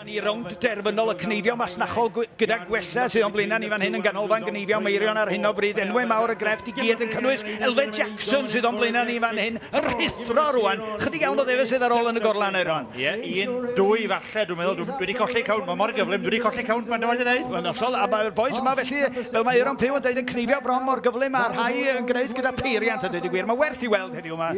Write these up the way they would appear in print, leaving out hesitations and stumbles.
Dyma ni rownd derfynol y cneifio masnachol gyda gwella sydd o'n blaenau ni fan hyn yn ganolfan gneifio Meirion ar hyn o bryd. Enwau mawr y grefft i gyd yn cynnwys Elfed Jackson sydd o'n blaenau ni fan hyn yn rhuthro rwan. Chydig iawn o ddefnydd sydd ar ôl yn y gorlan rwan. Ie, 1, 2 falle, dwi'n meddwl, dwi wedi colli cownt, mae mor gyflym, dwi wedi colli cownt, mae'n dweud i wneud. Mae'n hollol, a mae'r bois yma felly, fel mae Euron Pugh yn dweud, yn cneifio bron mor gyflym a rhai yn gwneud gyda peiriant, a dweud y gwir. Mae werth i weld heddiw yma.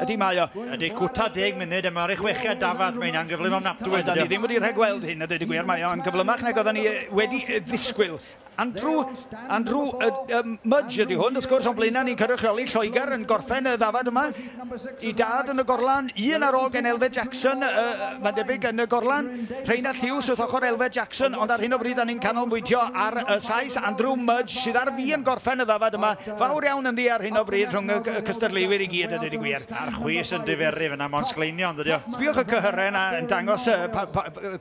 Ydy mae o. Ydy, cwta 10 munud, a mae'r chweched dafad, mae'n anghyflym ofnadwy. Da ni ddim wedi rhagweld hyn, a dweud y gwir, mae o'n gyflymach nag oedden ni wedi ddisgwyl. Andrew Mudge ydy hwn, wrth gwrs, o'n blaenau ni'n cynrychioli Lloegr yn gorffen y ddafad yma. I dad yn y gorlan, un ar ôl gen Elfed Jackson, mae'n debyg yn y gorlan. Rheinald Hughes wrth ochr Elfed Jackson, ond ar hyn o bryd da ni'n canolbwyntio ar y Sais, Andrew Mudge, sydd ar fin gorffen y ddafad yma. Fawr iawn ynddi ar hyn o bryd rhwng y cystadleuwyr i gyd, a dweud y gwir. A'r chwys yn diferu fyna, mae'n sgleinio, ond ydy o. Sbiwch y cyhyrau yna yn dangos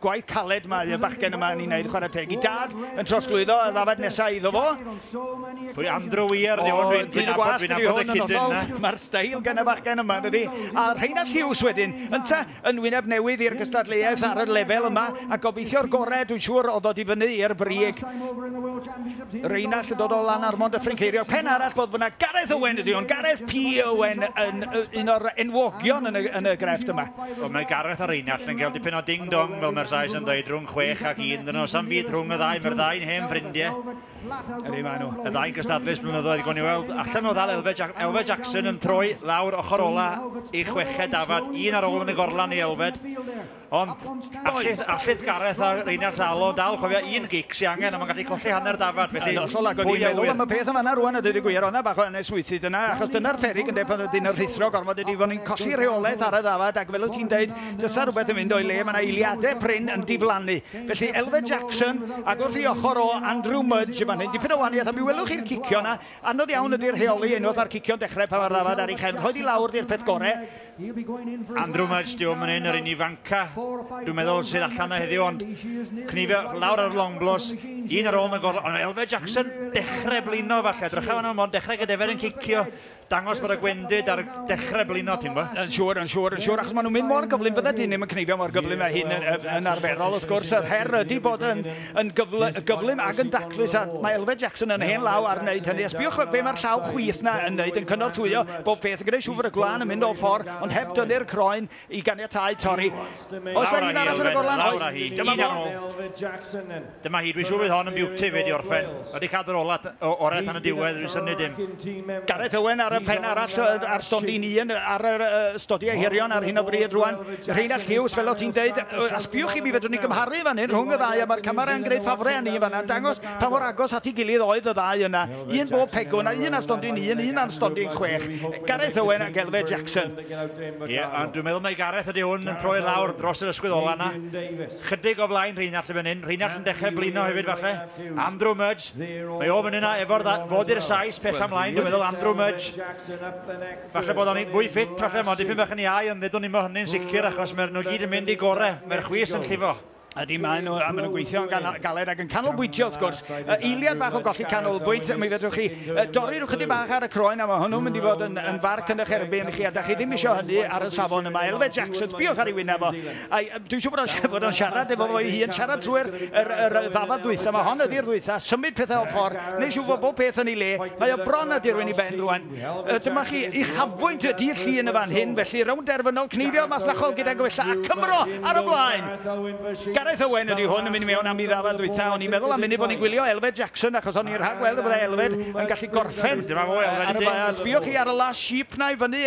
gwaith caled mae y bachgen yma yn ei wneud, chwarae teg. I dad yn trosglwyddo y ddafad nesaf iddo fo. Pwy Andrew Weir, dwi'n nabod y cydyn yna. Mae'r steil gan y bachgen yma, dydy. A Rheinald Hughes wedyn, ynta yn wyneb newydd i'r gystadleuaeth ar y lefel yma, a gobeithio'r gorau, dwi'n siŵr, o ddod i fyny i'r brig. Rheinald yn dod o Lanarmon Dyffryn Ceiriog. Pen arall bod fyna Gareth Owen ydy hwn, Gareth P. Owen yn un o'r enwogion yn y grefft yma. O, mae Gareth a Rheinald yn cael dipyn o ding-dong, fel mae'r Sais yn dweud, rhwng 6 ac 1. Dyn nhw, sam byd rhwng y ddau, mae'r ddau'n hen ffrindiau. Ydy maen nhw. Y ddau'n gystadlus blynyddoedd, gwn i weld. Allan o ddal Elfed Jackson yn troi lawr ochr ola i chweched dafad. Un ar ôl yn y gorlan i Elfed. Ond allith Gareth a Rheinald ddal o dal, chofio, un gic sy angen, a mae'n gallu colli hanner dafad. Felly, hollol, ac o'n i'n meddwl am y peth yma rwan, a dweud y gwir, o'na bach o anesmwythyd yna, achos dyna'r peryg yn dweud pan ydyn nhw'n rhuthro gormod ydy fod ni'n colli rheolaeth ar y ddafad, ac fel wyt ti'n dweud, dysa rhywbeth yn mynd o'i le, mae yna eiliadau prin yn diflannu. Felly Elfed Jackson, ac wrth ei ochr o Andrew Mudge fan hyn, dipyn o wahaniaeth, a mi welwch chi'r cicio yna, anodd iawn ydy'r rheoli unwaith a'r cicio'n dechrau pan mae'r ddafad ar ei chefn, rhoi di lawr di'r peth gorau. Andrew Mudge, di o'n un yr un ifanca, dwi'n meddwl sydd allan o heddiw, ond cnifio lawr ar long blows, un ar ôl yn y gorlan, ond Elfed Jackson dechrau blino falle, drycha fan hwn, dechrau gydafer yn cicio, dangos bod y gwendid ar dechrau blino, ti'n bo? Yn siŵr, yn siŵr, yn siŵr, achos maen nhw'n mynd mor gyflym, fydde dyn ddim yn cnifio mor gyflym a hyn yn arferol, wrth gwrs, yr her ydy bod yn gyflym ac yn daclus, a mae Elfed Jackson yn hen law ar wneud hynny. A sbiwch be mae'r llaw chwith na yn wneud, yn cynorthwyo bob peth, yn gwneud siŵr fod y gwlân yn mynd o ffordd, ond heb dynnu'r croen i ganiatáu torri. Oes na un arall yn y gorlan? Lawr â hi, Dyma un ar ôl. Dyma hi, dwi'n siŵr fydd hon yn beauty fyd i orffen. Wedi cadw'r orau tan y diwedd, dwi'n synnu dim. Gareth Owen ar y pen arall, ar stondin un, ar y stodiau hirion ar hyn o bryd rwan. Rheinald Hughes, fel o ti'n deud, a sbiwch i mi fedrwn ni gymharu fan hyn rhwng y ddau, a mae'r camera yn gwneud ffafrau â ni fan hyn, dangos pa mor agos at ei gilydd oedd y ddau yna. Un bob pegwn, a un ar stondin 1, un ar stondin 6. Gareth Owen ac Elfed Jackson. Ie, ond dwi'n meddwl mai Gareth ydy hwn yn troi lawr dros yr ysgwydd ola yna. Chydig o flaen Rheinald yn fan hyn. Rheinald yn dechrau blino hefyd falle. Andrew Mudge, mae o fan hynna efo'r fod i'r Sais pell ymlaen, dwi'n meddwl Andrew Mudge. Falle bod o'n fwy ffit, falle mae dipyn bach yn iau, ond ddedwn ni'n mo hynny'n sicr, achos mae'r nhw gyd yn mynd i gorau. Mae'r chwys yn llifo. Ydy, maen nhw, a maen nhw'n gweithio'n galed ac yn canolbwyntio, wrth gwrs. Eiliad bach o golli canolbwynt, mi fedrwch chi dorri rhyw chydig bach ar y croen, a mae hwnnw'n mynd i fod yn farc yn eich erbyn chi, a da chi ddim eisiau hynny ar y safon yma. Elfed Jackson, sbiwch ar ei wyneb o. Dwi'n siŵr bod o'n siarad efo fo'i hun, siarad trwy'r ddafad ddwytha. Mae hon ydy'r ddwytha, symud pethau o ffordd, neu siŵr bod bob peth yn ei le. Mae o bron a dirwyn i ben rwan. Dyma chi uchafbwynt y dydd Llun y fan hyn, felly rownd derfynol cneifio masnachol gyda gwella a Cymro ar y blaen. Gareth Owen ydy hwn yn mynd i mewn am ei ddafad dwytha. O'n i'n meddwl am munud bod ni'n gwylio Elfed Jackson, achos o'n i'n rhagweld y byddai Elfed yn gallu gorffen. Dyma fo, Elfed ydy. Sbiwch chi ar y last sheep na i fyny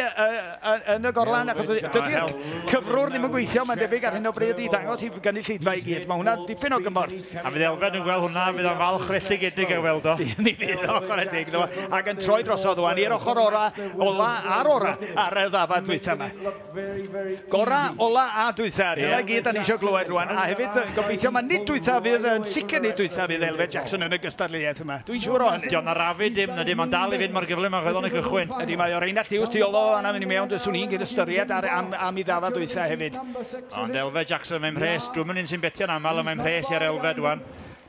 yn y gorlan, achos dydy'r cyfrwr ddim yn gweithio, mae'n debyg ar hyn o bryd i ddangos i gynulleidfa i gyd. Mae hwnna dipyn o gymorth. A fydd Elfed yn gweld hwnna, fydd o'n falch felly o weld o. Mi fydd o, chwarae teg iddo fo. Ac yn troi drosodd wan i'r ochr ora, ola a'r ora ar y ddafad dwytha yma. Gora, ola a dwytha. Dyna i gyd da ni eisiau glywed rwan. A hefyd, gobeithio, mae nid dwytha fydd yn sicr nid dwytha fydd Elfed Jackson yn y gystadleuaeth yma. Dwi'n siŵr o hynny. Dio'n arafu dim, na dim, ond dal i fynd mor gyflym ag oedd o'n y cychwyn. Ydy, mae o Rheinald Hughes tu ôl o, a mynd i mewn, dyswn i'n gyd ystyried am ei ddafad dwytha hefyd. Ond Elfed Jackson, mae'n mhres, dwi'n mynd un sy'n betio'n aml, ond mae'n mhres i'r Elfed wan.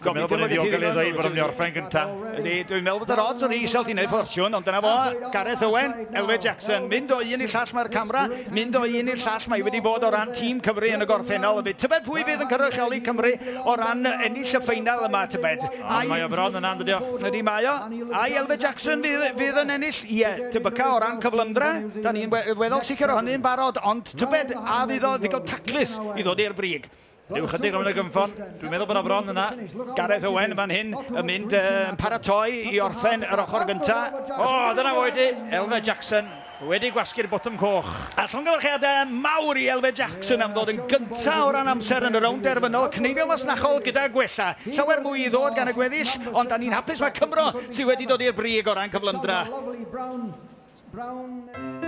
Dwi'n meddwl bod ni'n ddiogel i ddweud bod o'n mynd i orffen gynta. Ydy, dwi'n meddwl bod yr odds o'r isel ti'n neud ffortiwn, ond dyna fo, Gareth Owen, Elfed Jackson, mynd o un i'r llall mae'r camera, mynd o un i'r llall mae wedi bod o ran tîm Cymru yn y gorffennol. Tybed pwy fydd yn cynrychioli Cymru o ran ennill y ffeinal yma, tybed? Ond mae o bron yna, dydy o? Ydy mae o. Ai Elfed Jackson fydd yn ennill? Ie, tebyca o ran cyflymdra. Da ni'n weddol sicr o hynny'n barod, ond tybed a fydd o ddigon taclus i ddod i'r brig. Ryw chydig rownd y gynffon. Dwi'n meddwl bod o bron yna. Gareth Owen fan hyn yn mynd yn paratoi i orffen yr ochr gynta. O, dyna fo wedi. Elfed Jackson wedi gwasgu'r botwm coch. A llongyfarchiadau mawr i Elfed Jackson am ddod yn gynta o ran amser yn y rownd derfynol. Cneifio masnachol gyda gwella. Llawer mwy i ddod gan y gweddill, ond da ni'n hapus mae Cymro sydd wedi dod i'r brig o ran cyflymdra. Brown.